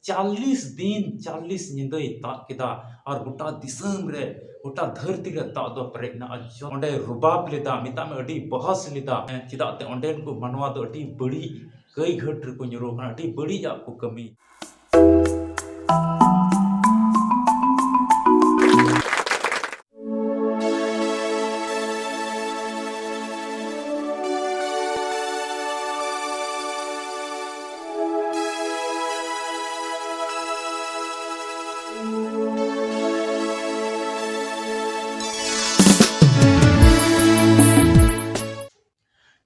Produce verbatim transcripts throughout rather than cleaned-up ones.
ᱪᱟᱞᱞᱤᱥ ᱫᱤᱱ ᱪᱟᱞᱞᱤᱥ ᱧᱤᱫᱟᱹᱭ ᱫᱟᱜ ᱠᱮᱫᱟ᱾ ᱟᱨ ᱜᱚᱴᱟ ᱫᱤᱥᱚᱢ ᱨᱮ, ᱜᱚᱴᱟ ᱫᱷᱟᱹᱨᱛᱤ ᱨᱮ ᱫᱟᱜ ᱫᱚ ᱯᱮᱨᱮᱡ ᱮᱱᱟ᱾ ᱟᱨ ᱡᱚ-, ᱚᱸᱰᱮ ᱨᱩᱵᱟᱵ ᱞᱮᱫᱟ, ᱢᱮᱛᱟᱜ ᱢᱮ ᱟᱹᱰᱤ ᱵᱚᱦᱚᱥ ᱞᱮᱫᱟ᱾ ᱦᱮᱸ, ᱪᱮᱫᱟᱜ ᱛᱮ ᱚᱸᱰᱮᱱ ᱠᱚ ᱢᱟᱱᱣᱟ ᱫᱚ ᱟᱹᱰᱤ ᱵᱟᱹᱲᱤᱡ ᱠᱟᱹᱭ ᱜᱷᱟᱹᱴ ᱨᱮᱠᱚ ᱧᱩᱨᱩ ᱟᱠᱟᱱᱟ, ᱟᱹᱰᱤ ᱵᱟᱹᱲᱤᱡᱟᱜ ᱠᱚ ᱠᱟᱹᱢᱤ᱾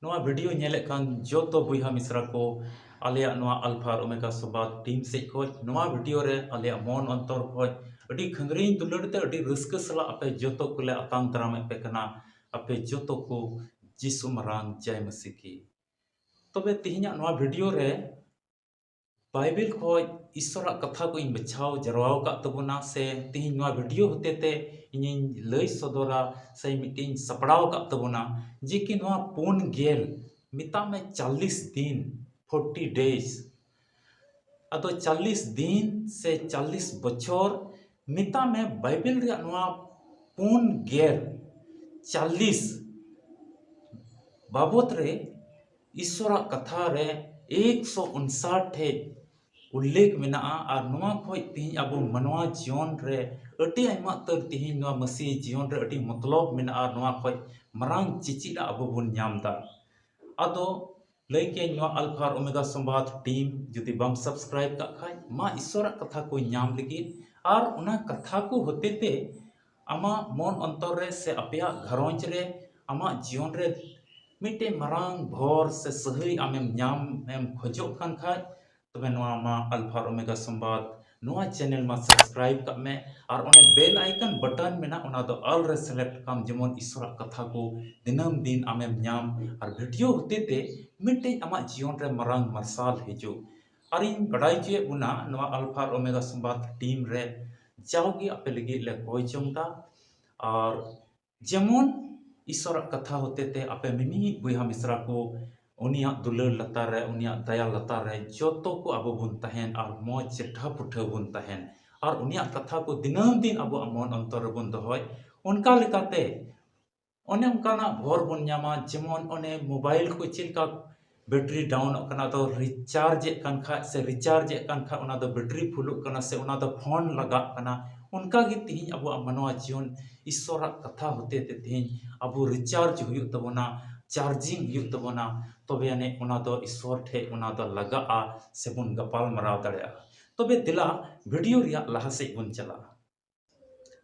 ᱱᱚᱣᱟ video ᱧᱮᱞᱮᱫ ᱠᱟᱱ ᱡᱚᱛᱚ ᱵᱚᱭᱦᱟ ᱢᱤᱥᱨᱟ ᱠᱚ, ᱟᱞᱮᱭᱟᱜ ᱱᱚᱣᱟ ᱟᱞᱯᱷᱟ ᱟᱨ ᱳᱢᱮᱜᱟ ᱥᱚᱵᱟᱫ team ᱥᱮᱫ ᱠᱷᱚᱱ ᱱᱚᱣᱟ video ᱨᱮ ᱟᱞᱮᱭᱟᱜ ᱢᱚᱱ ᱚᱱᱛᱚᱨ ᱠᱷᱚᱱ ᱟᱹᱰᱤ ᱠᱷᱟᱹᱝᱨᱤᱧ ᱫᱩᱞᱟᱹᱲ ᱛᱮ ᱟᱹᱰᱤ ᱨᱟᱹᱥᱠᱟᱹ ᱥᱟᱞᱟᱜ ᱟᱯᱮ ᱡᱚᱛᱚ ᱠᱚᱞᱮ ᱟᱛᱟᱝ ᱫᱟᱨᱟᱢᱮᱫ ᱯᱮ ᱠᱟᱱᱟ᱾ ᱟᱯᱮ ᱡᱚᱛᱚ ᱠᱚ ᱡᱤᱥᱩ ᱢᱟᱨᱟᱝ ᱡᱟᱭ ᱢᱟᱹᱥᱤ ᱠᱤ᱾ ᱛᱚᱵᱮ ᱛᱮᱦᱮᱧᱟᱜ ᱱᱚᱣᱟ video ᱨᱮ ᱵᱟᱭᱵᱮᱞ ᱠᱷᱚᱱ ᱤᱥᱚᱨᱟᱜ ᱠᱟᱛᱷᱟ ᱠᱚ ᱤᱧ ᱵᱟᱪᱷᱟᱣ ᱡᱟᱨᱣᱟ ᱟᱠᱟᱫ ᱛᱟᱵᱚᱱᱟ, ᱥᱮ ᱛᱮᱦᱮᱧ ᱱᱚᱣᱟ video ᱦᱚᱛᱮ ᱛᱮ ᱤᱧᱤᱧ ᱞᱟᱹᱭ ᱥᱚᱫᱚᱨᱟ, ᱥᱮ ᱢᱤᱫᱴᱮᱱ ᱥᱟᱯᱲᱟᱣ ᱟᱠᱟᱫ ᱛᱟᱵᱚᱱᱟ, ᱡᱮ ᱠᱤ ᱱᱚᱣᱟ ᱯᱩᱱ ᱜᱮᱞ, ᱢᱮᱛᱟᱜ ᱢᱮ ᱪᱟᱞᱞᱤᱥ ᱫᱤᱱ, forty days᱾ ᱟᱫᱚ ᱪᱟᱞᱞᱤᱥ ᱫᱤᱱ ᱥᱮ ᱪᱟᱞᱞᱤᱥ ᱵᱚᱪᱷᱚᱨ, ᱢᱮᱛᱟᱜ ᱢᱮ ᱵᱟᱭᱵᱮᱞ ᱨᱮᱭᱟᱜ ᱱᱚᱣᱟ ᱯᱩᱱ ᱜᱮᱞ, ᱪᱟᱞᱞᱤᱥ ᱵᱟᱵᱚᱛ ᱨᱮ ᱤᱥᱚᱨᱟᱜ ᱠᱟᱛᱷᱟ ᱨᱮ ᱮᱠᱥᱚ ᱩᱱᱥᱟᱴ ᱴᱷᱮᱡ ᱩᱞᱞᱮᱠᱷ ᱢᱮᱱᱟᱜᱼᱟ᱾ ᱟᱨ ᱱᱚᱣᱟ ᱠᱷᱚᱡ ᱛᱮᱦᱮᱧ ᱟᱵᱚ ᱢᱟᱱᱣᱟ ᱡᱤᱭᱚᱱ ᱨᱮ ᱟᱹᱰᱤ ᱟᱭᱢᱟ ᱩᱛᱟᱹᱨ ᱛᱮᱦᱮᱧ ᱱᱚᱣᱟ ᱢᱟᱹᱥᱤ ᱡᱤᱭᱚᱱ ᱨᱮ ᱟᱹᱰᱤ ᱢᱚᱛᱞᱚᱵ ᱢᱮᱱᱟᱜᱼᱟ᱾ ᱟᱨ ᱱᱚᱣᱟ ᱠᱷᱚᱡ ᱢᱟᱨᱟᱝ ᱪᱮᱪᱮᱫ ᱟᱵᱚ ᱵᱚᱱ ᱧᱟᱢ ᱮᱫᱟ᱾ ᱟᱫᱚ ᱞᱟᱹᱭ ᱠᱮᱫ ᱱᱚᱣᱟ ᱟᱞᱯᱷᱟ ᱟᱨ ᱳᱢᱮᱜᱟ ᱥᱚᱢᱵᱟᱫ team ᱡᱩᱫᱤ ᱵᱟᱢ subscribe ᱠᱟᱜ ᱠᱷᱟᱡ, ᱢᱟ ᱤᱥᱚᱨᱟᱜ ᱠᱟᱛᱷᱟ ᱠᱚ ᱧᱟᱢ ᱞᱟᱹᱜᱤᱫ ᱟᱨ ᱚᱱᱟ ᱠᱟᱛᱷᱟ ᱠᱚ ᱦᱚᱛᱮ ᱛᱮ ᱟᱢᱟᱜ ᱢᱚᱱ ᱚᱱᱛᱚᱨ ᱨᱮ ᱥᱮ ᱟᱯᱮᱭᱟᱜ ᱜᱷᱟᱨᱚᱸᱡᱽ ᱨᱮ, ᱟᱢᱟᱜ ᱡᱤᱭᱚᱱ ᱨᱮ ᱢᱤᱫᱴᱮᱱ ᱢᱟᱨᱟᱝ ᱵᱷᱚᱨ ᱥᱮ ᱥᱟᱹᱦᱟᱹᱭ ᱟᱢᱮᱢ ᱧᱟᱢ ᱮᱢ ᱠᱷᱚᱡᱚᱜ ᱠᱟᱱ ᱠᱷᱟᱡ, ᱛᱚᱵᱮ ᱱᱚᱣᱟ ᱢᱟ ᱟᱞᱯᱷᱟ ᱟᱨ ᱳᱢᱮᱜᱟ ᱥᱚᱢᱵᱟᱫ ᱱᱚᱣᱟ channel ᱢᱟ subscribe ᱠᱟᱜ ᱢᱮ᱾ ᱟᱨ ᱚᱱᱮ bell icon button ᱢᱮᱱᱟᱜ, ᱚᱱᱟ ᱫᱚ all ᱨᱮ select ᱠᱟᱢ, ᱡᱮᱢᱚᱱ ᱤᱥᱚᱨᱟᱜ ᱠᱟᱛᱷᱟ ᱠᱚ ᱫᱤᱱᱟᱹᱢ ᱫᱤᱱ ᱟᱢᱮᱢ ᱧᱟᱢ᱾ ᱟᱨ video ᱦᱚᱛᱮ ᱛᱮ ᱢᱤᱫᱴᱮᱡ ᱟᱢᱟᱜ ᱡᱤᱭᱚᱱ ᱨᱮ ᱢᱟᱨᱟᱝ ᱢᱟᱨᱥᱟᱞ ᱦᱤᱡᱩᱜ᱾ ᱟᱨᱤᱧ ᱵᱟᱰᱟᱭ ᱦᱚᱪᱚᱭᱮᱫ ᱵᱚᱱᱟ, ᱱᱚᱣᱟ ᱟᱞᱯᱷᱟ ᱟᱨ ᱳᱢᱮᱜᱟ ᱥᱚᱢᱵᱟᱫ team ᱨᱮ ᱡᱟᱣᱜᱮ ᱟᱯᱮ ᱞᱟᱹᱜᱤᱫ ᱞᱮ ᱠᱚᱭ ᱡᱚᱝ ᱮᱫᱟ᱾ ᱟᱨ ᱡᱮᱢᱚᱱ ᱤᱥᱚᱨᱟᱜ ᱠᱟᱛᱷᱟ ᱦᱚᱛᱮ ᱛᱮ ᱟᱯᱮ ᱢᱤᱢᱤᱫ ᱵᱚᱭᱦᱟ ᱢᱤᱥᱨᱟ ᱠᱚ ᱩᱱᱤᱭᱟᱜ ᱫᱩᱞᱟᱹᱲ ᱞᱟᱛᱟᱨ ᱨᱮ, ᱩᱱᱤᱭᱟᱜ ᱫᱟᱭᱟ ᱞᱟᱛᱟᱨ ᱨᱮ ᱡᱚᱛᱚ ᱠᱚ ᱟᱵᱚ ᱵᱚᱱ ᱛᱟᱦᱮᱱ ᱟᱨ ᱢᱚᱡᱽ ᱪᱮᱴᱷᱟ ᱯᱩᱴᱷᱟᱹ ᱵᱚᱱ ᱛᱟᱦᱮᱱ ᱟᱨ ᱩᱱᱤᱭᱟᱜ ᱠᱟᱛᱷᱟ ᱠᱚ ᱫᱤᱱᱟᱹᱢ ᱫᱤᱱ ᱟᱵᱚᱣᱟᱜ ᱢᱚᱱ ᱚᱱᱛᱚᱨ ᱨᱮᱵᱚᱱ ᱫᱚᱦᱚᱭ᱾ ᱚᱱᱠᱟ ᱞᱮᱠᱟᱛᱮ ᱚᱱᱮ ᱚᱱᱠᱟᱱᱟᱜ ᱵᱷᱚᱨ ᱵᱚᱱ ᱧᱟᱢᱟ, ᱡᱮᱢᱚᱱ ᱚᱱᱮ mobile ᱠᱚ ᱪᱮᱫ ᱞᱮᱠᱟ battery downᱚᱜ ᱠᱟᱱᱟ, ᱟᱫᱚ rechargeᱮᱫ ᱠᱟᱱ ᱠᱷᱟᱡ ᱥᱮ rechargeᱮᱫ ᱠᱟᱱ ᱠᱷᱟᱡ ᱚᱱᱟ ᱫᱚ battery fullᱚᱜ ᱠᱟᱱᱟ ᱥᱮ ᱚᱱᱟ ᱫᱚ phone ᱞᱟᱜᱟᱜ ᱠᱟᱱᱟ᱾ ᱚᱱᱠᱟᱜᱮ ᱛᱮᱦᱮᱧ ᱟᱵᱚᱣᱟᱜ ᱢᱟᱱᱣᱟ ᱡᱤᱭᱚᱱ ᱤᱥᱥᱚᱨᱟᱜ ᱠᱟᱛᱷᱟ ᱦᱚᱛᱮ ᱛᱮ ᱛᱮᱦᱮᱧ ᱟᱵᱚ recharge ᱦᱩᱭᱩᱜ ᱛᱟᱵᱚᱱᱟ, charging ᱦᱩᱭᱩᱜ ᱛᱟᱵᱚᱱᱟ, ᱛᱚᱵᱮ ᱟᱹᱱᱤᱡ ᱚᱱᱟ ᱫᱚ ᱤᱥᱥᱚᱨ ᱴᱷᱮᱡ ᱚᱱᱟ ᱫᱚ ᱞᱟᱜᱟᱜᱼᱟ ᱥᱮᱵᱚᱱ ᱜᱟᱯᱟᱞ ᱢᱟᱨᱟᱣ ᱫᱟᱲᱮᱭᱟᱜᱼᱟ᱾ ᱛᱚᱵᱮ ᱫᱮᱞᱟ video ᱨᱮᱭᱟᱜ ᱞᱟᱦᱟ ᱥᱮᱫ ᱵᱚᱱ ᱪᱟᱞᱟᱜᱼᱟ᱾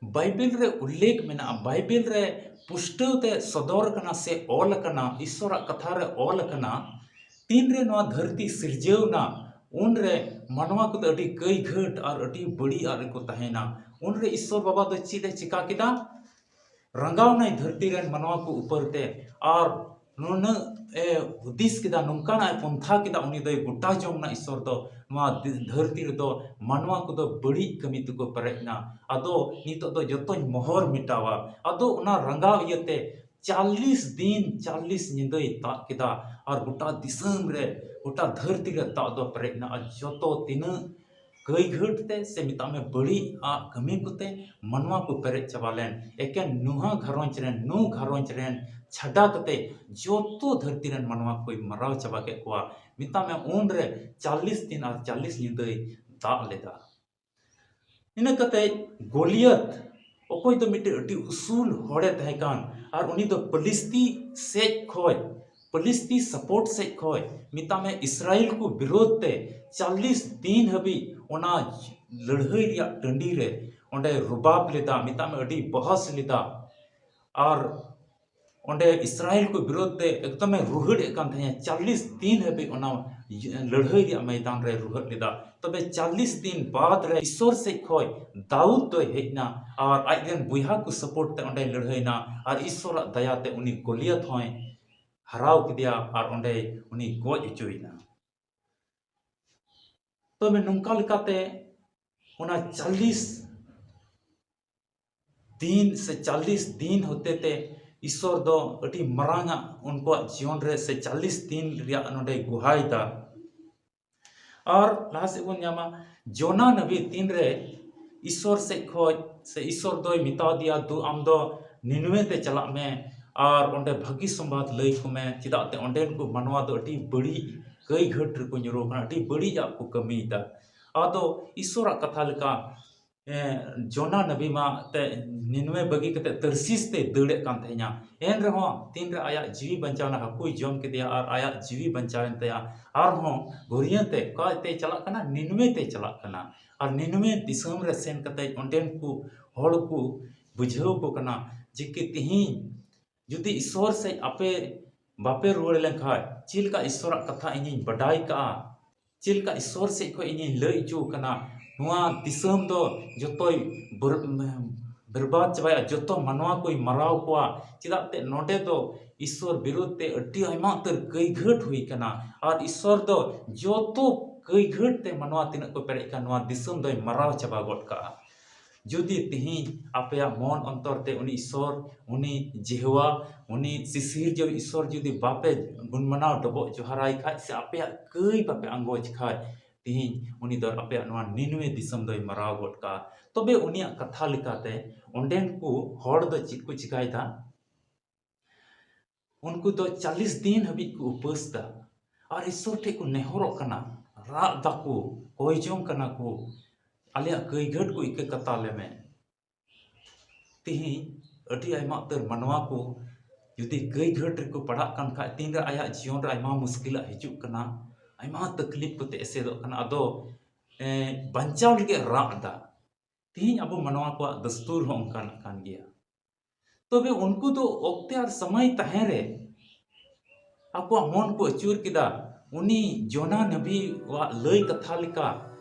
ᱵᱟᱭᱵᱮᱞ ᱨᱮ ᱩᱞᱞᱮᱠᱷ ᱢᱮᱱᱟᱜᱼᱟ, ᱵᱟᱭᱵᱮᱞ ᱨᱮ ᱯᱩᱥᱴᱟᱹᱣ ᱛᱮ ᱥᱚᱫᱚᱨ ᱟᱠᱟᱱᱟ ᱥᱮ ᱚᱞ ᱟᱠᱟᱱᱟ, ᱤᱥᱥᱚᱨᱟᱜ ᱠᱟᱛᱷᱟ ᱨᱮ ᱚᱞ ᱟᱠᱟᱱᱟ, ᱛᱤᱱᱨᱮ ᱱᱚᱣᱟ ᱫᱷᱟᱹᱨᱛᱤ ᱥᱤᱨᱡᱟᱹᱣ ᱮᱱᱟ, ᱩᱱᱨᱮ ᱢᱟᱱᱣᱟ ᱠᱚᱫᱚ ᱟᱹᱰᱤ ᱠᱟᱹᱭ ᱜᱷᱟᱹᱴ ᱟᱨ ᱟᱹᱰᱤ ᱵᱟᱹᱲᱤᱡ ᱟᱜ ᱨᱮᱠᱚ ᱛᱟᱦᱮᱸᱱᱟ᱾ ᱩᱱᱨᱮ ᱤᱥᱥᱚᱨ ᱵᱟᱵᱟ ᱫᱚ ᱪᱮᱫ ᱮ ᱪᱤᱠᱟ ᱠᱮᱫᱟ? ᱨᱟᱸᱜᱟᱣᱱᱟᱭ ᱫᱷᱟᱹᱨᱛᱤ ᱨᱮᱱ ᱢᱟᱱᱣᱟ ᱠᱚ ᱩᱯᱟᱹᱨ ᱛᱮ, ᱟᱨ ᱱᱩᱱᱟᱹᱜ ᱮ ᱦᱩᱫᱤᱥ ᱠᱮᱫᱟ, ᱱᱚᱝᱠᱟᱱᱟᱜ ᱮ ᱯᱚᱱᱛᱷᱟ ᱠᱮᱫᱟ, ᱩᱱᱤ ᱫᱚᱭ ᱜᱚᱴᱟ ᱡᱚᱝ ᱱᱟ ᱤᱥᱥᱚᱨ ᱫᱚ ᱱᱚᱣᱟ ᱫᱤ-, ᱫᱷᱟᱹᱨᱛᱤ ᱨᱮᱫᱚ ᱢᱟᱱᱣᱟ ᱠᱚᱫᱚ ᱵᱟᱹᱲᱤᱡ ᱠᱟᱹᱢᱤ ᱛᱮᱠᱚ ᱯᱮᱨᱮᱡ ᱮᱱᱟ᱾ ᱟᱫᱚ ᱱᱤᱛᱚᱜ ᱫᱚ ᱡᱚᱛᱚᱧ ᱢᱚᱦᱚᱨ ᱢᱮᱴᱟᱣᱟ᱾ ᱟᱫᱚ ᱚᱱᱟ ᱨᱟᱸᱜᱟᱣ ᱤᱭᱟᱹᱛᱮ ᱪᱟᱞᱞᱤᱥ ᱫᱤᱱ ᱪᱟᱞᱞᱤᱥ ᱧᱤᱫᱟᱹᱭ ᱫᱟᱜ ᱠᱮᱫᱟ, ᱟᱨ ᱜᱚᱴᱟ ᱫᱤᱥᱚᱢ ᱨᱮ, ᱜᱚᱴᱟ ᱫᱷᱟᱹᱨᱛᱤ ᱨᱮ ᱫᱟᱜ ᱫᱚ ᱯᱮᱨᱮᱡ ᱮᱱᱟ, ᱟᱨ ᱡᱚᱛᱚ ᱛᱤᱱᱟᱹᱜ ᱠᱟᱹᱭ ᱜᱷᱟᱹᱴ ᱛᱮ ᱥᱮ ᱢᱮᱛᱟᱜ ᱢᱮ ᱵᱟᱹᱲᱤᱡ ᱟᱜ ᱠᱟᱹᱢᱤ ᱠᱚᱛᱮ ᱢᱟᱱᱣᱟ ᱠᱚ ᱯᱮᱨᱮᱡ ᱪᱟᱵᱟ ᱞᱮᱱ᱾ ᱮᱠᱮᱱ ᱱᱩᱦᱟ ᱜᱷᱟᱨᱚᱸᱡᱽ ᱨᱮᱱ, ᱱᱩ ᱜᱷᱟᱨᱚᱸᱡᱽ ᱨᱮᱱ ᱪᱷᱟᱰᱟ ᱠᱟᱛᱮ ᱡᱚᱛᱚ ᱫᱷᱟᱹᱨᱛᱤ ᱨᱮᱱ ᱢᱟᱱᱣᱟ ᱠᱚᱭ ᱢᱟᱨᱟᱣ ᱪᱟᱵᱟ ᱠᱮᱫ ᱠᱚᱣᱟ᱾ ᱢᱮᱛᱟᱜ ᱢᱮ ᱩᱱᱨᱮ ᱪᱟᱞᱞᱤᱥ ᱫᱤᱱ ᱟᱨ ᱪᱟᱞᱞᱤᱥ ᱧᱤᱫᱟᱹᱭ ᱫᱟᱜ ᱞᱮᱫᱟ᱾ ᱤᱱᱟᱹ ᱠᱟᱛᱮ ᱜᱳᱞᱤᱭᱟᱛ, ᱚᱠᱚᱭ ᱫᱚ ᱢᱤᱫᱴᱮᱱ ᱟᱹᱰᱤ ᱩᱥᱩᱞ ᱦᱚᱲᱮ ᱛᱟᱦᱮᱸ ᱠᱟᱱ, ᱟᱨ ᱩᱱᱤ ᱫᱚ ᱯᱟᱹᱞᱤᱥᱛᱤ ᱥᱮᱡ ᱠᱷᱚᱡ, ᱯᱟᱹᱞᱤᱥᱛᱤ support ᱥᱮᱡ ᱠᱷᱚᱡ, ᱢᱮᱛᱟᱜ ᱢᱮ ᱤᱥᱨᱟᱭᱮᱞ ᱠᱚ ᱵᱤᱨᱳᱫᱷ ᱛᱮ ᱪᱟᱞᱞᱤᱥ ᱫᱤᱱ ᱦᱟᱹᱵᱤᱡ ᱚᱱᱟ ᱞᱟᱹᱲᱦᱟᱹᱭ ᱨᱮᱭᱟᱜ ᱴᱟᱺᱰᱤ ᱨᱮ ᱚᱸᱰᱮ ᱨᱩᱵᱟᱵ ᱞᱮᱫᱟ, ᱢᱮᱛᱟᱜ ᱢᱮ ᱟᱹᱰᱤ ᱵᱚᱦᱚᱥ ᱞᱮᱫᱟ᱾ ᱟᱨ ᱚᱸᱰᱮ ᱤᱥᱨᱟᱭᱮᱞ ᱠᱚ ᱵᱤᱨᱳᱫᱷ ᱛᱮ ᱮᱠᱫᱚᱢᱮ ᱨᱩᱦᱮᱲᱮᱫ ᱠᱟᱱ ᱛᱟᱦᱮᱸᱱᱟ᱾ ᱪᱟᱞᱞᱤᱥ ᱫᱤᱱ ᱦᱟᱹᱵᱤᱡ ᱚᱱᱟ ᱞᱟᱹᱲᱦᱟᱹᱭ ᱨᱮᱭᱟᱜ ᱢᱚᱭᱫᱟᱱ ᱨᱮ ᱨᱩᱦᱮᱫ ᱞᱮᱫᱟ᱾ ᱛᱚᱵᱮ ᱪᱟᱞᱞᱤᱥ ᱫᱤᱱ ᱵᱟᱫ ᱨᱮ ᱤᱥᱥᱚᱨ ᱥᱮᱡ ᱠᱷᱚᱡ ᱫᱟᱣᱩᱫ ᱫᱚᱭ ᱦᱮᱡ ᱮᱱᱟ ᱟᱨ ᱟᱡ ᱨᱮᱱ ᱵᱚᱭᱦᱟ ᱠᱚ support ᱛᱮ ᱚᱸᱰᱮᱭ ᱞᱟᱹᱲᱦᱟᱹᱭᱱᱟ ᱟᱨ ᱤᱥᱥᱚᱨᱟᱜ ᱫᱟᱭᱟ ᱛᱮ ᱩᱱᱤ ᱜᱚᱞᱤᱭᱟᱛ ᱦᱚᱸᱭ ᱦᱟᱨᱟᱣ ᱠᱮᱫᱮᱭᱟ ᱟᱨ ᱚᱸᱰᱮ ᱩᱱᱤ ᱜᱚᱡ ᱦᱚᱪᱚᱭᱮᱱᱟ᱾ ᱛᱚᱵᱮ ᱱᱚᱝᱠᱟ ᱞᱮᱠᱟᱛᱮ ᱚᱱᱟ ᱪᱟᱞᱞᱤᱥ ᱫᱤᱱ ᱥᱮ ᱪᱟᱞᱞᱤᱥ ᱫᱤᱱ ᱦᱚᱛᱮ ᱛᱮ ᱤᱥᱥᱚᱨ ᱫᱚ ᱟᱹᱰᱤ ᱢᱟᱨᱟᱝ ᱟᱜ ᱩᱱᱠᱩᱣᱟᱜ ᱡᱤᱭᱚᱱ ᱨᱮ ᱥᱮ ᱪᱟᱞᱤᱥ ᱫᱤᱱ ᱨᱮᱭᱟᱜ ᱱᱚᱰᱮ ᱜᱚᱦᱟᱭ ᱫᱟ᱾ ᱟᱨ ᱞᱟᱦᱟ ᱥᱮᱫ ᱵᱚᱱ ᱧᱟᱢᱟ, ᱡᱚᱱᱟ ᱱᱟᱵᱤ ᱛᱤᱱᱨᱮ ᱤᱥᱥᱚᱨ ᱥᱮᱫ ᱠᱷᱚᱡ ᱥᱮ ᱤᱥᱥᱚᱨ ᱫᱚᱭ ᱢᱮᱛᱟ ᱫᱮᱭᱟ, "ᱫᱩ, ᱟᱢ ᱫᱚ ᱱᱤᱱᱣᱮ ᱛᱮ ᱪᱟᱞᱟᱜ ᱢᱮ ᱟᱨ ᱚᱸᱰᱮ ᱵᱷᱟᱹᱜᱤ ᱥᱚᱢᱵᱟᱫ ᱞᱟᱹᱭ ᱠᱚᱢᱮ, ᱪᱮᱫᱟᱜ ᱛᱮ ᱚᱸᱰᱮᱱ ᱠᱚ ᱢᱟᱱᱣᱟ ᱫᱚ ᱟᱹᱰᱤ ᱵᱟᱹᱲᱤᱡ ᱠᱟᱹᱭ ᱜᱷᱟᱹᱴ ᱨᱮᱠᱚ ᱧᱩᱨᱩ ᱠᱟᱱᱟ, ᱟᱹᱰᱤ ᱵᱟᱹᱲᱤᱡᱟᱜ ᱠᱚ ᱠᱟᱹᱢᱤᱭᱮᱫᱟ᱾" ᱟᱫᱚ ᱤᱥᱥᱚᱨᱟᱜ ᱠᱟᱛᱷᱟ ᱞᱮᱠᱟ ᱮ, ᱡᱚᱱᱟ ᱱᱟᱵᱤ ᱢᱟ ᱛᱮ ᱱᱤᱱᱣᱮ ᱵᱟᱹᱜᱤ ᱠᱟᱛᱮ ᱛᱟᱨᱥᱤᱥ ᱛᱮ ᱫᱟᱹᱲᱮᱫ ᱠᱟᱱ ᱛᱟᱦᱮᱸᱱᱟ᱾ ᱮᱱ ᱨᱮᱦᱚᱸ ᱛᱤᱱᱨᱮ ᱟᱭᱟᱜ ᱡᱤᱣᱤ ᱵᱟᱧᱪᱟᱣ ᱮᱱᱟ, ᱦᱟᱹᱠᱩᱭ ᱡᱚᱢ ᱠᱮᱫᱮᱭᱟ ᱟᱨ ᱟᱭᱟᱜ ᱡᱤᱣᱤ ᱵᱟᱧᱪᱟᱣ ᱮᱱ ᱛᱟᱭᱟ, ᱟᱨᱦᱚᱸ ᱜᱷᱩᱨᱭᱟᱹ ᱛᱮ ᱚᱠᱟ ᱛᱮᱭ ᱪᱟᱞᱟᱜ ᱠᱟᱱᱟ? ᱱᱤᱱᱣᱮ ᱛᱮᱭ ᱪᱟᱞᱟᱜ ᱠᱟᱱᱟ᱾ ᱟᱨ ᱱᱤᱱᱣᱮ ᱫᱤᱥᱚᱢ ᱨᱮ ᱥᱮᱱ ᱠᱟᱛᱮ ᱚᱸᱰᱮᱱ ᱠᱚ ᱦᱚᱲ ᱠᱚ ᱵᱩᱡᱷᱟᱹᱣ ᱠᱚ ᱠᱟᱱᱟ ᱡᱮ ᱠᱤ ᱛᱤᱦᱤᱧ ᱡᱩᱫᱤ ᱤᱥᱥᱚᱨ ᱥᱮᱫ ᱟᱯᱮ ᱵᱟᱯᱮ ᱨᱩᱣᱟᱹᱲ ᱞᱮᱱᱠᱷᱟᱡ, ᱪᱮᱫ ᱞᱮᱠᱟ ᱤᱥᱥᱚᱨᱟᱜ ᱠᱟᱛᱷᱟ ᱤᱧᱤᱧ ᱵᱟᱰᱟᱭ ᱠᱟᱜᱼᱟ, ᱪᱮᱫ ᱞᱮᱠᱟ ᱤᱥᱥᱚᱨ ᱥᱮᱫ ᱠᱷᱚᱡ ᱤᱧᱤᱧ ᱞᱟᱹᱭ ᱦᱚᱪᱚ ᱠᱟᱱᱟ, ᱱᱚᱣᱟ ᱫᱤᱥᱚᱢ ᱫᱚ ᱡᱚᱛᱚᱭ ᱵᱚᱨ-, ᱵᱮᱨᱵᱟᱫ ᱪᱟᱵᱟᱭᱟ, ᱡᱚᱛᱚ ᱢᱟᱱᱣᱟ ᱠᱚᱭ ᱢᱟᱨᱟᱣ ᱠᱚᱣᱟ᱾ ᱪᱮᱫᱟᱜ ᱛᱮ ᱱᱚᱰᱮ ᱫᱚ ᱤᱥᱥᱚᱨ ᱵᱤᱨᱩᱫᱷ ᱛᱮ ᱟᱹᱰᱤ ᱟᱭᱢᱟ ᱩᱛᱟᱹᱨ ᱠᱟᱹᱭᱜᱷᱟᱹᱴ ᱦᱩᱭ ᱠᱟᱱᱟ, ᱟᱨ ᱤᱥᱥᱚᱨ ᱫᱚ ᱡᱚᱛᱚ ᱠᱟᱹᱭᱜᱷᱟᱹᱴ ᱛᱮ ᱢᱟᱱᱣᱟ ᱛᱤᱱᱟᱹᱜ ᱠᱚ ᱯᱮᱨᱮᱡ ᱠᱟᱱ, ᱱᱚᱣᱟ ᱫᱤᱥᱚᱢ ᱫᱚᱭ ᱢᱟᱨᱟᱣ ᱪᱟᱵᱟ ᱜᱚᱫ ᱠᱟᱜᱼᱟ᱾ ᱡᱩᱫᱤ ᱛᱤᱦᱤᱧ ᱟᱯᱮᱭᱟᱜ ᱢᱚᱱ ᱚᱱᱛᱚᱨ ᱛᱮ ᱩᱱᱤ ᱤᱥᱥᱚᱨ, ᱩᱱᱤ ᱡᱮᱦᱳᱣᱟ, ᱩᱱᱤ ᱥᱤᱥᱤᱨᱡᱟᱹᱣ ᱤᱥᱥᱚᱨ ᱡᱩᱫᱤ ᱵᱟᱯᱮ ᱜᱩᱱ ᱢᱟᱱᱟᱣ ᱰᱚᱵᱚᱜ ᱡᱚᱦᱟᱨᱟᱭ ᱠᱷᱟᱡ, ᱥᱮ ᱟᱯᱮᱭᱟᱜ ᱠᱟᱹᱭ ᱵᱟᱯᱮ ᱟᱸᱜᱚᱪ ᱠᱷᱟᱡ, ᱛᱤᱦᱤᱧ ᱩᱱᱤ ᱫᱚ ᱟᱯᱮᱭᱟᱜ ᱱᱚᱣᱟ ᱱᱤᱱᱣᱮ ᱫᱤᱥᱚᱢ ᱫᱚᱭ ᱢᱟᱨᱟᱣ ᱜᱚᱫ ᱠᱟᱜᱼᱟ᱾ ᱛᱚᱵᱮ ᱩᱱᱤᱭᱟᱜ ᱠᱟᱛᱷᱟ ᱞᱮᱠᱟᱛᱮ ᱚᱸᱰᱮᱱ ᱠᱚ ᱦᱚᱲ ᱫᱚ ᱪᱮᱫ ᱠᱚ ᱪᱤᱠᱟᱭᱮᱫᱟ? ᱩᱱᱠᱩ ᱫᱚ ᱪᱟᱞᱤᱥ ᱫᱤᱱ ᱦᱟᱹᱵᱤᱡ ᱠᱚ ᱩᱯᱟᱹᱥ ᱫᱟ ᱟᱨ ᱤᱥᱥᱚᱨ ᱴᱷᱮᱡ ᱠᱚ ᱱᱮᱦᱚᱨᱚᱜ ᱠᱟᱱᱟ, ᱨᱟᱜ ᱫᱟᱠᱚ, ᱠᱚᱭ ᱡᱚᱝ ᱠᱟᱱᱟ ᱠᱚ, ᱟᱞᱮᱭᱟᱜ ᱠᱟᱹᱭ ᱜᱷᱟᱹᱴ ᱠᱚ ᱤᱠᱟᱹ ᱠᱟᱛᱟ ᱞᱮᱢᱮ᱾ ᱛᱤᱦᱤᱧ ᱟᱹᱰᱤ ᱟᱭᱢᱟ ᱩᱛᱟᱹᱨ ᱢᱟᱱᱣᱟ ᱠᱚ ᱡᱩᱫᱤ ᱠᱟᱹᱭ ᱜᱷᱟᱹᱴ ᱨᱮᱠᱚ ᱯᱟᱲᱟᱜ ᱠᱟᱱ ᱠᱷᱟᱡ, ᱛᱤᱱᱨᱮ ᱟᱭᱟᱜ ᱡᱤᱭᱚᱱ ᱨᱮ ᱟᱭᱢᱟ ᱢᱩᱥᱠᱤᱞᱟᱜ ᱦᱤᱡᱩᱜ ᱠᱟᱱᱟ, ᱟᱭᱢᱟ ᱛᱟᱠᱞᱤᱯ ᱠᱚᱛᱮ ᱮᱥᱮᱫᱚᱜ ᱠᱟᱱᱟ, ᱟᱫᱚ, ᱮ, ᱵᱟᱧᱪᱟᱣ ᱞᱟᱹᱜᱤᱫ ᱨᱟᱜ ᱫᱟ᱾ ᱛᱤᱦᱤᱧ ᱟᱵᱚ ᱢᱟᱱᱣᱟ ᱠᱚᱣᱟᱜ ᱫᱟᱥᱛᱩᱨ ᱦᱚᱸ ᱚᱱᱠᱟᱱᱟᱜ ᱠᱟᱱ ᱜᱮᱭᱟ᱾ ᱛᱚᱵᱮ ᱩᱱᱠᱩ ᱫᱚ ᱚᱠᱛᱮ ᱟᱨ ᱥᱚᱢᱚᱭ ᱛᱟᱦᱮᱸ ᱨᱮ ᱟᱠᱚᱣᱟᱜ ᱢᱚᱱ ᱠᱚ ᱟᱹᱪᱩᱨ ᱠᱮᱫᱟ᱾ ᱩᱱᱤ ᱡᱚᱱᱟ ᱱᱟᱵᱤᱣᱟᱜ ᱞᱟᱹᱭ ᱠᱟᱛᱷᱟ ᱞᱮᱠᱟ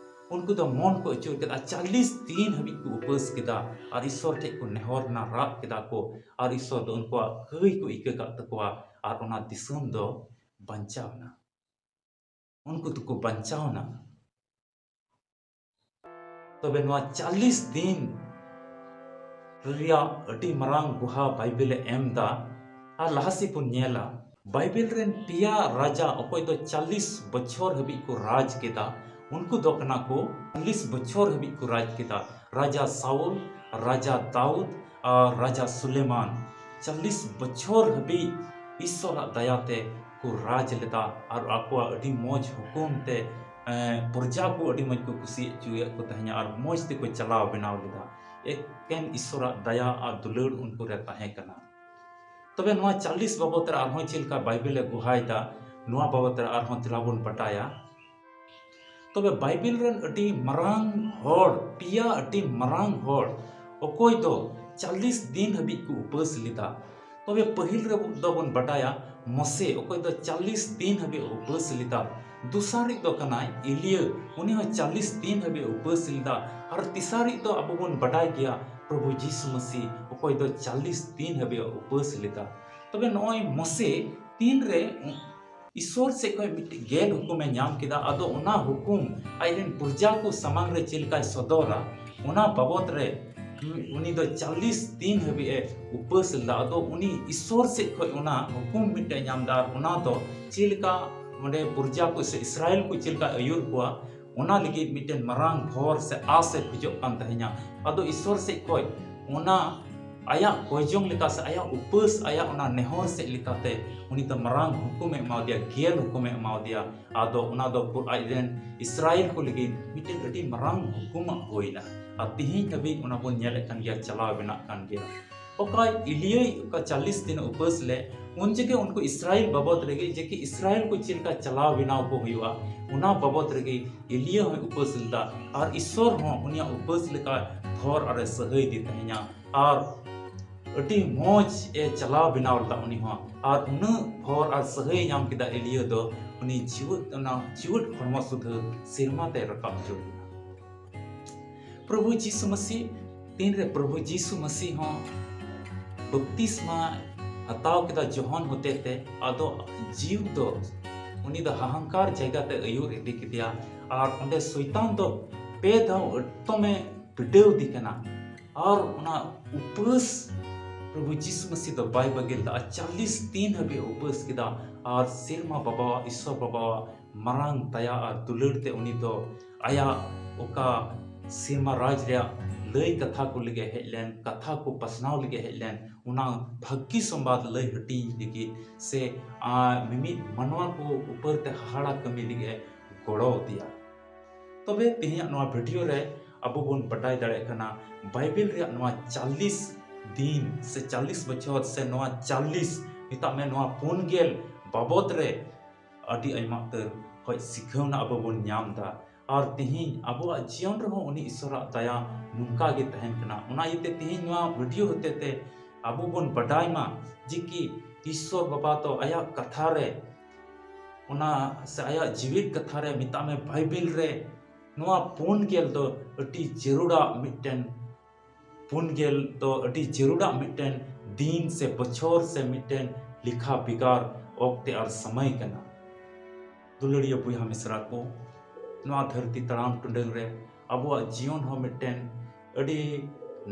ᱩᱱᱠᱩ ᱫᱚ ᱢᱚᱱ ᱠᱚ ᱟᱹᱪᱩᱨ ᱠᱮᱫᱟ᱾ ᱪᱟᱞᱤᱥ ᱫᱤᱱ ᱦᱟᱹᱵᱤᱡ ᱠᱚ ᱩᱯᱟᱹᱥ ᱠᱮᱫᱟ ᱟᱨ ᱤᱥᱥᱚᱨ ᱴᱷᱮᱡ ᱠᱚ ᱱᱮᱦᱚᱨ ᱮᱱᱟ, ᱨᱟᱜ ᱠᱮᱫᱟ ᱠᱚ, ᱟᱨ ᱤᱥᱥᱚᱨ ᱫᱚ ᱩᱱᱠᱩᱣᱟᱜ ᱠᱟᱹᱭ ᱠᱚ ᱤᱠᱟᱹ ᱠᱟᱜ ᱛᱟᱠᱚᱣᱟ ᱟᱨ ᱚᱱᱟ ᱫᱤᱥᱚᱢ ᱫᱚ ᱵᱟᱧᱪᱟᱣ ᱮᱱᱟ᱾ ᱩᱱᱠᱩ ᱫᱚᱠᱚ ᱵᱟᱧᱪᱟᱣ ᱮᱱᱟ᱾ ᱛᱚᱵᱮ ᱱᱚᱣᱟ ᱪᱟᱞᱤᱥ ᱫᱤᱱ ᱨᱮᱭᱟᱜ ᱟᱹᱰᱤ ᱢᱟᱨᱟᱝ ᱜᱩᱦᱟ ᱵᱟᱭᱵᱮᱞ ᱮ ᱮᱢ ᱮᱫᱟ᱾ ᱟᱨ ᱞᱟᱦᱟ ᱥᱮᱫ ᱵᱚᱱ ᱧᱮᱞᱟ, ᱵᱟᱭᱵᱮᱞ ᱨᱮᱱ ᱯᱮᱭᱟ ᱨᱟᱡᱟ ᱚᱠᱚᱭ ᱫᱚ ᱪᱟᱞᱞᱤᱥ ᱵᱚᱪᱷᱚᱨ ᱦᱟᱹᱵᱤᱡ ᱠᱚ ᱨᱟᱡᱽ ᱠᱮᱫᱟ, ᱩᱱᱠᱩ ᱫᱚ ᱠᱟᱱᱟ ᱠᱚ ᱪᱟᱞᱞᱤᱥ ᱵᱚᱪᱷᱚᱨ ᱦᱟᱹᱵᱤᱡ ᱠᱚ ᱨᱟᱡᱽ ᱠᱮᱫᱟ, ᱨᱟᱡᱟ ᱥᱟᱣᱩᱞ, ᱨᱟᱡᱟ ᱫᱟᱣᱩᱫ ᱟᱨ ᱨᱟᱡᱟ ᱥᱩᱞᱮᱢᱟᱱ᱾ ᱪᱟᱞᱞᱤᱥ ᱵᱚᱪᱷᱚᱨ ᱦᱟᱹᱵᱤᱡ ᱤᱥᱥᱚᱨᱟᱜ ᱫᱟᱭᱟ ᱛᱮ ᱠᱚ ᱨᱟᱡᱽ ᱞᱮᱫᱟ ᱟᱨ ᱟᱠᱚᱣᱟᱜ ᱟᱹᱰᱤ ᱢᱚᱡᱽ ᱦᱩᱠᱩᱢ ᱛᱮ, ᱮᱸ, ᱯᱨᱚᱡᱟ ᱠᱚ ᱟᱹᱰᱤ ᱢᱚᱡᱽ ᱠᱚ ᱠᱩᱥᱤ ᱦᱚᱪᱚᱭᱮᱫ ᱠᱚ ᱛᱟᱦᱮᱸᱱᱟ ᱟᱨ ᱢᱚᱡᱽ ᱛᱮᱠᱚ ᱪᱟᱞᱟᱣ ᱵᱮᱱᱟᱣ ᱞᱮᱫᱟ᱾ ᱮᱠᱮᱱ ᱤᱥᱥᱚᱨᱟᱜ ᱫᱟᱭᱟ ᱟᱨ ᱫᱩᱞᱟᱹᱲ ᱩᱱᱠᱩ ᱨᱮ ᱛᱟᱦᱮᱸ ᱠᱟᱱᱟ᱾ ᱛᱚᱵᱮ ᱱᱚᱣᱟ ᱪᱟᱞᱞᱤᱥ ᱵᱟᱵᱚᱛ ᱨᱮ ᱟᱨᱦᱚᱸ ᱪᱮᱫ ᱞᱮᱠᱟ ᱵᱟᱭᱵᱮᱞ ᱮ ᱜᱚᱦᱟᱭ ᱫᱟ, ᱱᱚᱣᱟ ᱵᱟᱵᱚᱛ ᱨᱮ ᱟᱨᱦᱚᱸ ᱛᱮᱞᱟ ᱵᱚᱱ ᱵᱟᱰᱟᱭᱟ᱾ ᱛᱚᱵᱮ ᱵᱟᱭᱵᱮᱞ ᱨᱮᱱ ᱟᱹᱰᱤ ᱢᱟᱨᱟᱝ ᱦᱚᱲ, ᱯᱮᱭᱟ ᱟᱹᱰᱤ ᱢᱟᱨᱟᱝ ᱦᱚᱲ, ᱚᱠᱚᱭ ᱫᱚ ᱪᱟᱞᱞᱤᱥ ᱫᱤᱱ ᱦᱟᱹᱵᱤᱡ ᱠᱚ ᱩᱯᱟᱹᱥ ᱞᱮᱫᱟ᱾ ᱛᱚᱵᱮ ᱯᱟᱹᱦᱤᱞ ᱨᱮ ᱫᱚᱵᱚᱱ ᱵᱟᱰᱟᱭᱟ ᱢᱚᱥᱮ, ᱚᱠᱚᱭ ᱫᱚ ᱪᱟᱞᱞᱤᱥ ᱫᱤᱱ ᱦᱟᱹᱵᱤᱡ ᱩᱯᱟᱹᱥ ᱞᱮᱫᱟ᱾ ᱫᱚᱥᱟᱨᱤᱡ ᱫᱚ ᱠᱟᱱᱟᱭ ᱮᱞᱤᱭᱟᱹ, ᱩᱱᱤ ᱦᱚᱸ ᱪᱟᱞᱞᱤᱥ ᱫᱤᱱ ᱦᱟᱹᱵᱤᱡ ᱩᱯᱟᱹᱥ ᱞᱮᱫᱟ᱾ ᱟᱨ ᱛᱮᱥᱟᱨᱤᱡ ᱫᱚ ᱟᱵᱚ ᱵᱚᱱ ᱵᱟᱰᱟᱭ ᱜᱮᱭᱟ ᱯᱨᱚᱵᱷᱩ ᱡᱤᱥᱩ ᱢᱟᱹᱥᱤ, ᱚᱠᱚᱭ ᱫᱚ ᱪᱟᱞᱞᱤᱥ ᱫᱤᱱ ᱦᱟᱹᱵᱤᱡ ᱩᱯᱟᱹᱥ ᱞᱮᱫᱟ᱾ ᱛᱚᱵᱮ ᱱᱚᱜᱼᱚᱭ ᱢᱚᱥᱮ ᱛᱤᱱᱨᱮ ᱤᱥᱥᱚᱨ ᱥᱮᱫ ᱠᱷᱚᱱ ᱢᱤᱫᱴᱤᱡ ᱜᱮᱞ ᱦᱩᱠᱩᱢᱮ ᱧᱟᱢ ᱠᱮᱫᱟ, ᱟᱫᱚ ᱚᱱᱟ ᱦᱩᱠᱩᱢ ᱟᱡᱨᱮᱱ ᱯᱨᱚᱡᱟ ᱠᱚ ᱥᱟᱢᱟᱝ ᱨᱮ ᱪᱮᱫ ᱞᱮᱠᱟᱭ ᱥᱚᱫᱚᱨᱟ, ᱚᱱᱟ ᱵᱟᱵᱚᱛ ᱨᱮ ᱩᱱᱤ ᱫᱚ ᱪᱟᱞᱞᱤᱥ ᱫᱤᱱ ᱦᱟᱹᱵᱤᱡ ᱮ ᱩᱯᱟᱹᱥ ᱞᱮᱫᱟ᱾ ᱟᱫᱚ ᱩᱱᱤ ᱤᱥᱥᱚᱨ ᱥᱮᱫ ᱠᱷᱚᱱ ᱚᱱᱟ ᱦᱩᱠᱩᱢ ᱢᱤᱫᱴᱮᱡ ᱧᱟᱢ ᱮᱫᱟ, ᱟᱨ ᱚᱱᱟ ᱫᱚ ᱪᱮᱫ ᱞᱮᱠᱟ ᱚᱸᱰᱮ ᱯᱨᱚᱡᱟ ᱠᱚ ᱥᱮ ᱤᱥᱨᱟᱭᱮᱞ ᱠᱚ ᱪᱮᱫ ᱞᱮᱠᱟ ᱟᱹᱭᱩᱨ ᱠᱚᱣᱟ, ᱚᱱᱟ ᱞᱟᱹᱜᱤᱫ ᱢᱤᱫᱴᱮᱱ ᱢᱟᱨᱟᱝ ᱵᱷᱚᱨ ᱥᱮ ᱟᱥ ᱮ ᱠᱷᱚᱡᱚᱜ ᱠᱟᱱ ᱛᱟᱦᱮᱸᱱᱟ᱾ ᱟᱫᱚ ᱤᱥᱥᱚᱨ ᱥᱮᱫ ᱠᱷᱚᱱ ᱚᱱᱟ ᱟᱭᱟᱜ ᱠᱚᱭᱡᱚᱝ ᱞᱮᱠᱟ ᱥᱮ ᱟᱭᱟᱜ ᱩᱯᱟᱹᱥ, ᱟᱭᱟᱜ ᱚᱱᱟ ᱱᱮᱦᱚᱨ ᱥᱮᱫ ᱞᱮᱠᱟᱛᱮ ᱩᱱᱤ ᱫᱚ ᱢᱟᱨᱟᱝ ᱦᱩᱠᱩᱢᱮ ᱮᱢᱟᱣᱟᱫᱮᱭᱟ, ᱜᱮᱞ ᱦᱩᱠᱩᱢᱮ ᱮᱢᱟᱣᱟᱫᱮᱭᱟ᱾ ᱟᱫᱚ ᱚᱱᱟ ᱫᱚ ᱯᱩ-, ᱟᱡᱨᱮᱱ ᱤᱥᱨᱟᱭᱮᱞ ᱠᱚ ᱞᱟᱹᱜᱤᱫ ᱢᱤᱫᱴᱮᱱ ᱟᱹᱰᱤ ᱢᱟᱨᱟᱝ ᱦᱩᱠᱩᱢᱟᱜ ᱦᱩᱭᱱᱟ᱾ ᱟᱨ ᱛᱤᱦᱤᱧ ᱦᱟᱹᱵᱤᱡ ᱚᱱᱟ ᱵᱚᱱ ᱧᱮᱞᱮᱫ ᱠᱟᱱ ᱜᱮᱭᱟ, ᱪᱟᱞᱟᱣ ᱵᱮᱱᱟᱜ ᱠᱟᱱ ᱜᱮᱭᱟ᱾ ᱚᱠᱟ ᱮᱞᱤᱭᱟᱹ ᱚᱠᱟ ᱪᱟᱞᱞᱤᱥ ᱫᱤᱱ ᱩᱯᱟᱹᱥ ᱞᱮ, ᱩᱱ ᱡᱚᱠᱷᱮᱡ ᱩᱱᱠᱩ ᱤᱥᱨᱟᱭᱮᱞ ᱵᱟᱵᱚᱫ ᱨᱮᱜᱮ, ᱡᱮ ᱠᱤ ᱤᱥᱨᱟᱭᱮᱞ ᱠᱚ ᱪᱮᱫ ᱞᱮᱠᱟ ᱪᱟᱞᱟᱣ ᱵᱮᱱᱟᱣ ᱠᱚ ᱦᱩᱭᱩᱜᱼᱟ, ᱚᱱᱟ ᱵᱟᱵᱚᱫ ᱨᱮᱜᱮ ᱮᱞᱤᱭᱟᱹ ᱦᱚᱸᱭ ᱩᱯᱟᱹᱥ ᱞᱮᱫᱟ᱾ ᱟᱨ ᱤᱥᱥᱚᱨ ᱦᱚᱸ ᱩᱱᱤᱭᱟᱜ ᱩᱯᱟᱹᱥ ᱞᱮᱠᱟ ᱵᱷᱚᱨ ᱟᱨᱮ ᱥᱟᱹᱦᱟᱹᱭ ᱫᱮ ᱛᱟᱦᱮᱸᱧᱟ᱾ ᱟᱨ ᱟᱹᱰᱤ ᱢᱚᱡᱽ ᱮ ᱪᱟᱞᱟᱣ ᱵᱮᱱᱟᱣ ᱞᱮᱫᱟ ᱩᱱᱤ ᱦᱚᱸ᱾ ᱟᱨ ᱩᱱᱟᱹᱜ ᱵᱷᱚᱨ ᱟᱨ ᱥᱟᱹᱦᱟᱹᱭ ᱧᱟᱢ ᱠᱮᱫᱟ ᱮᱞᱤᱭᱟᱹ ᱫᱚ, ᱩᱱᱤ ᱡᱤᱣᱮᱫ, ᱚᱱᱟ ᱡᱤᱣᱮᱫ ᱦᱚᱲᱢᱚ ᱥᱩᱫᱷᱟᱹ ᱥᱮᱨᱢᱟ ᱛᱮ ᱨᱟᱠᱟᱵ ᱦᱚᱪᱚ ᱞᱮᱱᱟ᱾ ᱯᱨᱚᱵᱷᱩ ᱡᱤᱥᱩ ᱢᱟᱹᱥᱤ, ᱛᱤᱱᱨᱮ ᱯᱨᱚᱵᱷᱩ ᱡᱤᱥᱩ ᱢᱟᱹᱥᱤ ᱦᱚᱸ ᱵᱟᱯᱛᱤᱥᱢᱟ ᱦᱟᱛᱟᱣ ᱠᱮᱫᱟ ᱡᱚᱦᱚᱱ ᱦᱚᱛᱮᱛᱮ, ᱟᱫᱚ ᱡᱤᱣ ᱫᱚ ᱩᱱᱤ ᱫᱚ ᱦᱟᱦᱟᱝᱠᱟᱨ ᱡᱟᱭᱜᱟ ᱛᱮ ᱟᱹᱭᱩᱨ ᱤᱫᱤ ᱠᱮᱫᱮᱭᱟ᱾ ᱟᱨ ᱚᱸᱰᱮ ᱥᱚᱭᱛᱟᱱ ᱫᱚ ᱯᱮ ᱫᱷᱟᱣ ᱮᱠᱫᱚᱢᱮ ᱵᱤᱰᱟᱹᱣ ᱮᱫᱮ ᱠᱟᱱᱟ᱾ ᱟᱨ ᱚᱱᱟ ᱩᱯᱟᱹᱥ ᱯᱨᱚᱵᱷᱩ ᱡᱤᱥᱩ ᱢᱟᱹᱥᱤ ᱫᱚ ᱵᱟᱭ ᱵᱟᱹᱜᱤ ᱞᱮᱫᱟ᱾ ᱪᱟᱞᱤᱥ ᱫᱤᱱ ᱦᱟᱹᱵᱤᱡ ᱩᱯᱟᱹᱥ ᱠᱮᱫᱟ᱾ ᱟᱨ ᱥᱮᱨᱢᱟ ᱵᱟᱵᱟᱣᱟᱜ, ᱤᱥᱥᱚᱨ ᱵᱟᱵᱟᱣᱟᱜ ᱢᱟᱨᱟᱝ ᱫᱟᱭᱟ ᱟᱨ ᱫᱩᱞᱟᱹᱲ ᱛᱮ ᱩᱱᱤ ᱫᱚ ᱟᱭᱟᱜ ᱚᱠᱟ ᱥᱮᱨᱢᱟ ᱨᱟᱡᱽ ᱨᱮᱭᱟᱜ ᱞᱟᱹᱭ ᱠᱟᱛᱷᱟ ᱠᱚ ᱞᱟᱹᱜᱤᱫ ᱦᱮᱡ ᱞᱮᱱ, ᱠᱟᱛᱷᱟ ᱠᱚ ᱯᱟᱥᱱᱟᱣ ᱞᱟᱹᱜᱤᱫ ᱦᱮᱡ ᱞᱮᱱ, ᱚᱱᱟ ᱵᱷᱟᱹᱜᱤ ᱥᱚᱢᱵᱟᱫ ᱞᱟᱹᱭ ᱦᱟᱹᱴᱤᱧ ᱞᱟᱹᱜᱤᱫ ᱥᱮ, ᱟᱨ ᱢᱤᱢᱤᱫ ᱢᱟᱱᱣᱟ ᱠᱚ ᱩᱯᱟᱹᱨ ᱛᱮ ᱦᱟᱦᱟᱲᱟ ᱠᱟᱹᱢᱤ ᱞᱟᱹᱜᱤᱫ ᱮ ᱜᱚᱲᱚ ᱟᱫᱮᱭᱟ᱾ ᱛᱚᱵᱮ ᱛᱮᱦᱮᱧᱟᱜ ᱱᱚᱣᱟ ᱵᱷᱤᱰᱤᱭᱳ ᱨᱮ ᱟᱵᱚ ᱵᱚᱱ ᱵᱟᱰᱟᱭ ᱫᱟᱲᱮᱭᱟᱜ ᱠᱟᱱᱟ, ᱵᱟᱭᱵᱮᱞ ᱨᱮᱭᱟᱜ ᱱᱚᱣᱟ ᱪᱟᱞᱞᱤᱥ ᱫᱤᱱ ᱥᱮ ᱪᱟᱞᱞᱤᱥ ᱵᱚᱪᱷᱚᱨ ᱥᱮ ᱱᱚᱣᱟ ᱪᱟᱞᱞᱤᱥ, ᱢᱮᱛᱟᱜ ᱢᱮ, ᱱᱚᱣᱟ ᱯᱩᱱ ᱜᱮᱞ ᱵᱟᱵᱚᱫ ᱨᱮ ᱟᱹᱰᱤ ᱟᱭᱢᱟ ᱩᱛᱟᱹᱨ ᱠᱷᱚᱡ ᱥᱤᱠᱷᱟᱹᱣᱱᱟ ᱟᱵᱚ ᱵᱚᱱ ᱧᱟᱢ ᱮᱫᱟ᱾ ᱟᱨ ᱛᱮᱦᱮᱧ ᱟᱵᱚᱣᱟᱜ ᱡᱤᱭᱚᱱ ᱨᱮᱦᱚᱸ ᱩᱱᱤ ᱤᱥᱥᱚᱨᱟᱜ ᱫᱟᱭᱟ ᱱᱚᱝᱠᱟ ᱜᱮ ᱛᱟᱦᱮᱱ ᱠᱟᱱᱟ᱾ ᱚᱱᱟ ᱤᱭᱟᱹᱛᱮ ᱛᱮᱦᱮᱧ ᱱᱚᱣᱟ ᱵᱷᱤᱰᱤᱭᱳ ᱦᱚᱛᱮ ᱛᱮ ᱟᱵᱚ ᱵᱚᱱ ᱵᱟᱰᱟᱭ ᱢᱟ ᱡᱮ ᱠᱤ ᱤᱥᱥᱚᱨ ᱵᱟᱵᱟ ᱫᱚ ᱟᱭᱟᱜ ᱠᱟᱛᱷᱟ ᱨᱮ, ᱚᱱᱟ ᱥᱮ ᱟᱭᱟᱜ ᱡᱤᱣᱤᱫ ᱠᱟᱛᱷᱟ ᱨᱮ, ᱢᱮᱛᱟᱜ ᱢᱮ, ᱵᱟᱭᱵᱮᱞ ᱨᱮ ᱱᱚᱣᱟ ᱯᱩᱱ ᱜᱮᱞ ᱫᱚ ᱟᱹᱰᱤ ᱡᱟᱹᱨᱩᱲᱟᱜ ᱢᱤᱫᱴᱮᱱ, ᱯᱩᱱ ᱜᱮᱞ ᱫᱚ ᱟᱹᱰᱤ ᱡᱟᱹᱨᱩᱲᱟᱜ ᱢᱤᱫᱴᱮᱱ ᱫᱤᱱ ᱥᱮ ᱵᱚᱪᱷᱚᱨ ᱥᱮ ᱢᱤᱫᱴᱮᱱ ᱞᱮᱠᱷᱟ ᱵᱷᱮᱜᱟᱨ ᱚᱠᱛᱮ ᱟᱨ ᱥᱚᱢᱚᱭ ᱠᱟᱱᱟ᱾ ᱫᱩᱞᱟᱹᱲᱤᱭᱟᱹ ᱵᱚᱭᱦᱟ ᱢᱤᱥᱨᱟ ᱠᱚ, ᱱᱚᱣᱟ ᱫᱷᱟᱹᱨᱛᱤ ᱛᱟᱲᱟᱢ ᱴᱩᱰᱟᱹᱝ ᱨᱮ ᱟᱵᱚᱣᱟᱜ ᱡᱤᱭᱚᱱ ᱦᱚᱸ ᱢᱤᱫᱴᱮᱱ ᱟᱹᱰᱤ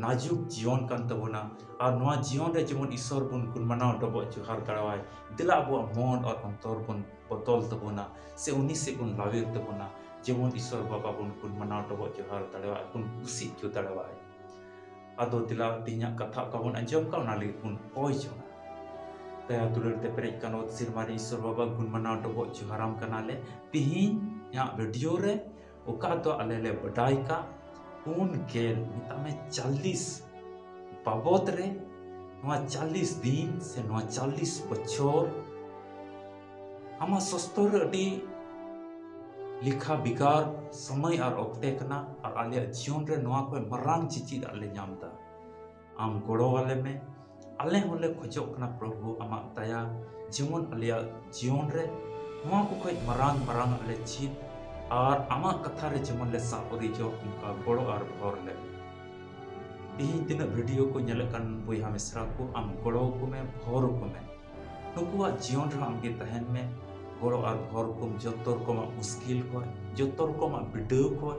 ᱱᱟᱡᱩᱠ ᱡᱤᱭᱚᱱ ᱠᱟᱱ ᱛᱟᱵᱚᱱᱟ᱾ ᱟᱨ ᱱᱚᱣᱟ ᱡᱤᱭᱚᱱ ᱨᱮ ᱡᱮᱢᱚᱱ ᱤᱥᱥᱚᱨ ᱵᱚᱱ ᱜᱩᱱ ᱢᱟᱱᱟᱣ ᱰᱚᱵᱚᱜ ᱡᱚᱦᱟᱨ ᱫᱟᱲᱮᱣᱟᱭ, ᱫᱮᱞᱟ ᱟᱵᱚᱣᱟᱜ ᱢᱚᱱ ᱟᱨ ᱚᱱᱛᱚᱨ ᱵᱚᱱ ᱵᱚᱫᱚᱞ ᱛᱟᱵᱚᱱᱟ ᱥᱮ ᱩᱱᱤ ᱥᱮᱫ ᱵᱚᱱ ᱞᱟᱣᱮᱨ ᱛᱟᱵᱚᱱᱟ, ᱡᱮᱢᱚᱱ ᱤᱥᱥᱚᱨ ᱵᱟᱵᱟ ᱵᱚᱱ ᱜᱩᱱ ᱢᱟᱱᱟᱣ ᱰᱚᱵᱚᱜ ᱡᱚᱦᱟᱨ ᱫᱟᱲᱮᱣᱟᱭ, ᱵᱚᱱ ᱠᱩᱥᱤ ᱦᱚᱪᱚ ᱫᱟᱲᱮᱣᱟᱭ᱾ ᱟᱫᱚ ᱫᱮᱞᱟ ᱛᱮᱦᱮᱧᱟᱜ ᱠᱟᱛᱷᱟ ᱚᱠᱟ ᱵᱚᱱ ᱟᱸᱡᱚᱢ ᱠᱟᱜ, ᱚᱱᱟ ᱞᱟᱹᱜᱤᱫ ᱵᱚᱱ ᱠᱚᱭ ᱡᱚᱝᱟ᱾ ᱫᱟᱭᱟ ᱫᱩᱞᱟᱹᱲ ᱛᱮ ᱯᱮᱨᱮᱡ ᱠᱟᱱ ᱚᱛ ᱥᱮᱨᱢᱟ ᱨᱮ ᱤᱥᱥᱚᱨ ᱵᱟᱵᱟ, ᱜᱩᱱ ᱢᱟᱱᱟᱣ ᱰᱚᱵᱚᱜ ᱡᱚᱦᱟᱨᱟᱢ ᱠᱟᱱᱟᱞᱮ᱾ ᱛᱮᱦᱮᱧᱟᱜ ᱵᱷᱤᱰᱤᱭᱳ ᱨᱮ ᱚᱠᱟ ᱫᱚ ᱟᱞᱮ ᱞᱮ ᱵᱟᱰᱟᱭ ᱠᱟᱜ ᱯᱩᱱ ᱜᱮᱞ, ᱢᱮᱛᱟᱜ ᱢᱮ ᱪᱟᱞᱞᱤᱥ ᱵᱟᱵᱚᱫ ᱨᱮ, ᱱᱚᱣᱟ ᱪᱟᱞᱞᱤᱥ ᱫᱤᱱ ᱥᱮ ᱱᱚᱣᱟ ᱪᱟᱞᱞᱤᱥ ᱵᱚᱪᱷᱚᱨ ᱟᱢᱟᱜ ᱥᱚᱥᱛᱚ ᱨᱮ ᱟᱹᱰᱤ ᱞᱮᱠᱷᱟ ᱵᱷᱮᱜᱟᱨ ᱥᱚᱢᱚᱭ ᱟᱨ ᱚᱠᱛᱮ ᱠᱟᱱᱟ᱾ ᱟᱨ ᱟᱞᱮᱭᱟᱜ ᱡᱤᱭᱚᱱ ᱨᱮ ᱱᱚᱣᱟ ᱠᱷᱚᱱ ᱢᱟᱨᱟᱝ ᱪᱮᱪᱮᱫ ᱟᱜ ᱞᱮ ᱧᱟᱢ ᱮᱫᱟ᱾ ᱟᱢ ᱜᱚᱲᱚ ᱟᱞᱮ ᱢᱮ᱾ ᱟᱞᱮ ᱦᱚᱸᱞᱮ ᱠᱷᱚᱡᱚᱜ ᱠᱟᱱᱟ ᱯᱨᱚᱵᱷᱩ, ᱟᱢᱟᱜ ᱫᱟᱭᱟ ᱡᱮᱢᱚᱱ ᱟᱞᱮᱭᱟᱜ ᱡᱤᱭᱚᱱ ᱨᱮ ᱱᱚᱣᱟ ᱠᱚ ᱠᱷᱚᱱ ᱢᱟᱨᱟᱝ ᱢᱟᱨᱟᱝ ᱟᱜ ᱞᱮ ᱪᱮᱫ ᱟᱨ ᱟᱢᱟᱜ ᱠᱟᱛᱷᱟ ᱨᱮ ᱡᱮᱢᱚᱱ ᱞᱮ ᱥᱟᱵ ᱩᱨᱤᱡᱚᱜ, ᱚᱱᱠᱟ ᱜᱚᱲᱚ ᱟᱨ ᱵᱷᱚᱨ ᱞᱮ ᱢᱮ᱾ ᱛᱮᱦᱮᱧ ᱛᱤᱱᱟᱹᱜ ᱵᱷᱤᱰᱤᱭᱳ ᱠᱚ ᱧᱮᱞᱮᱫ ᱠᱟᱱ ᱵᱚᱭᱦᱟ ᱢᱤᱥᱨᱟ ᱠᱚ, ᱟᱢ ᱜᱚᱲᱚ ᱟᱠᱚ ᱢᱮ, ᱵᱷᱚᱨ ᱟᱠᱚ ᱢᱮ᱾ ᱱᱩᱠᱩᱣᱟᱜ ᱡᱤᱭᱚᱱ ᱨᱮᱦᱚᱸ ᱟᱢᱜᱮ ᱛᱟᱦᱮᱱ ᱢᱮ᱾ ᱜᱚᱲᱚ ᱟᱨ ᱵᱷᱚᱨ ᱠᱚᱢ ᱡᱚᱛᱚ ᱨᱚᱠᱚᱢᱟᱜ ᱢᱩᱥᱠᱤᱞ ᱠᱷᱚᱱ, ᱡᱚᱛᱚ ᱨᱚᱠᱚᱢᱟᱜ ᱵᱤᱰᱟᱹᱣ ᱠᱷᱚᱱ,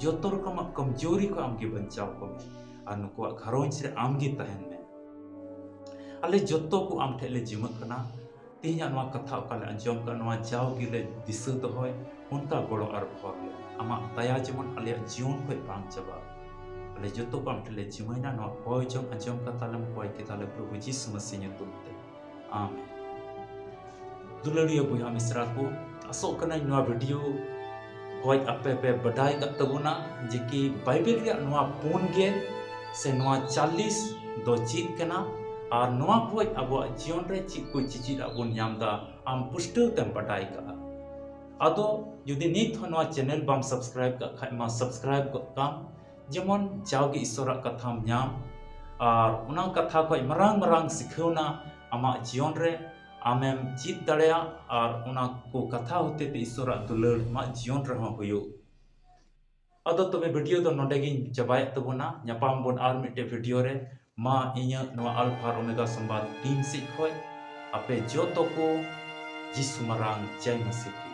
ᱡᱚᱛᱚ ᱨᱚᱠᱚᱢᱟᱜ ᱠᱚᱢᱡᱳᱨᱤ ᱠᱷᱚᱱ ᱟᱢᱜᱮ ᱵᱟᱧᱪᱟᱣ ᱠᱚᱢᱮ᱾ ᱟᱨ ᱱᱩᱠᱩᱣᱟᱜ ᱜᱷᱟᱨᱚᱸᱡᱽ ᱨᱮ ᱟᱢ ᱜᱮ ᱛᱟᱦᱮᱱ ᱢᱮ᱾ ᱟᱞᱮ ᱡᱚᱛᱚ ᱠᱚ ᱟᱢ ᱴᱷᱮᱱ ᱞᱮ ᱡᱤᱢᱟᱹᱜ ᱠᱟᱱᱟ᱾ ᱛᱮᱦᱮᱧᱟᱜ ᱱᱚᱣᱟ ᱠᱟᱛᱷᱟ ᱚᱠᱟ ᱞᱮ ᱟᱸᱡᱚᱢ ᱠᱟᱜ, ᱱᱚᱣᱟ ᱡᱟᱣ ᱜᱮᱞᱮ ᱫᱤᱥᱟᱹ ᱫᱚᱦᱚᱭ, ᱚᱱᱠᱟ ᱜᱚᱲᱚ ᱟᱨ ᱵᱷᱚᱨ ᱞᱮ᱾ ᱟᱢᱟᱜ ᱫᱟᱭᱟ ᱡᱮᱢᱚᱱ ᱟᱞᱮᱭᱟᱜ ᱡᱤᱭᱚᱱ ᱠᱷᱚᱱ ᱵᱟᱝ ᱪᱟᱵᱟᱜ᱾ ᱟᱞᱮ ᱡᱚᱛᱚ ᱠᱚ ᱟᱢ ᱴᱷᱮᱱ ᱞᱮ ᱡᱤᱢᱟᱹᱭᱱᱟ, ᱱᱚᱣᱟ ᱠᱚᱭ ᱡᱚᱝ ᱟᱸᱡᱚᱢ ᱠᱟᱛᱷᱟ ᱞᱮᱢ ᱠᱚᱭ ᱠᱮᱫᱟ ᱞᱮ ᱯᱨᱚᱵᱷᱩ ᱡᱤᱥᱩ ᱢᱟᱹᱥᱤ ᱧᱩᱛᱩᱢ ᱛᱮ᱾ ᱟᱢᱮᱱ᱾ ᱫᱩᱞᱟᱹᱲᱤᱭᱟᱹ ᱵᱚᱭᱦᱟ ᱢᱤᱥᱨᱟ ᱠᱚ, ᱟᱥᱚᱜ ᱠᱟᱹᱱᱟᱹᱧ ᱱᱚᱣᱟ ᱵᱷᱤᱰᱤᱭᱳ ᱠᱷᱚᱡ ᱟᱯᱮ ᱯᱮ ᱵᱟᱰᱟᱭ ᱠᱟᱜ ᱛᱟᱵᱚᱱᱟ ᱡᱮ ᱠᱤ ᱵᱟᱭᱵᱮᱞ ᱨᱮᱭᱟᱜ ᱱᱚᱣᱟ ᱯᱩᱱ ᱜᱮ ᱥᱮ ᱱᱚᱣᱟ ᱪᱟᱞᱞᱤᱥ ᱫᱚ ᱪᱮᱫ ᱠᱟᱱᱟ ᱟᱨ ᱱᱚᱣᱟ ᱠᱷᱚᱡ ᱟᱵᱚᱣᱟᱜ ᱡᱤᱭᱚᱱ ᱨᱮ ᱪᱮᱫ ᱠᱚ ᱪᱮᱪᱮᱫ ᱟᱜ ᱵᱚᱱ ᱧᱟᱢ ᱮᱫᱟ, ᱟᱢ ᱯᱩᱥᱴᱟᱹᱣ ᱛᱮᱢ ᱵᱟᱰᱟᱭ ᱠᱟᱜᱼᱟ᱾ ᱟᱫᱚ ᱡᱩᱫᱤ ᱱᱤᱛ ᱦᱚᱸ ᱱᱚᱣᱟ ᱪᱮᱱᱮᱞ ᱵᱟᱢ ᱥᱟᱵᱥᱠᱨᱟᱭᱤᱵ ᱠᱟᱜ ᱠᱷᱟᱡ ᱢᱟ ᱥᱟᱵᱥᱠᱨᱟᱭᱤᱵ ᱜᱚᱫ ᱠᱟᱢ, ᱡᱮᱢᱚᱱ ᱡᱟᱣᱜᱮ ᱤᱥᱚᱨᱟᱜ ᱠᱟᱛᱷᱟᱢ ᱧᱟᱢ ᱟᱨ ᱚᱱᱟ ᱠᱟᱛᱷᱟ ᱠᱷᱚᱡ ᱢᱟᱨᱟᱝ ᱢᱟᱨᱟᱝ ᱥᱤᱠᱷᱟᱹᱣᱱᱟ ᱟᱢᱟᱜ ᱡᱤᱭᱚᱱ ᱨᱮ ᱟᱢᱮᱢ ᱪᱮᱫ ᱫᱟᱲᱮᱭᱟᱜ ᱟᱨ ᱚᱱᱟ ᱠᱚ ᱠᱟᱛᱷᱟ ᱦᱚᱛᱮ ᱛᱮ ᱤᱥᱚᱨᱟᱜ ᱫᱩᱞᱟᱹᱲ ᱟᱢᱟᱜ ᱡᱤᱭᱚᱱ ᱨᱮᱦᱚᱸ ᱦᱩᱭᱩᱜ᱾ ᱟᱫᱚ ᱛᱚᱵᱮ ᱵᱷᱤᱰᱤᱭᱳ ᱫᱚ ᱱᱚᱰᱮ ᱜᱤᱧ ᱪᱟᱵᱟᱭᱮᱫ ᱛᱟᱵᱚᱱᱟ᱾ ᱧᱟᱯᱟᱢ ᱵᱚᱱ ᱟᱨ ᱢᱤᱫᱴᱮᱡ ᱵᱷᱤᱰᱤᱭᱳ ᱨᱮ᱾ ᱢᱟ ᱤᱧᱟᱹᱜ ᱱᱚᱣᱟ ᱟᱞᱯᱷᱟ ᱟᱨ ᱳᱢᱮᱜᱟ ᱥᱚᱢᱵᱟᱫ ᱴᱤᱢ ᱥᱮᱫ ᱠᱷᱚᱡ ᱟᱯᱮ ᱡᱚᱛᱚ ᱠᱚ ᱡᱤᱥᱩ ᱢᱟᱨᱟᱝ ᱡᱟᱭ ᱢᱟᱹᱥᱤ ᱠᱤ᱾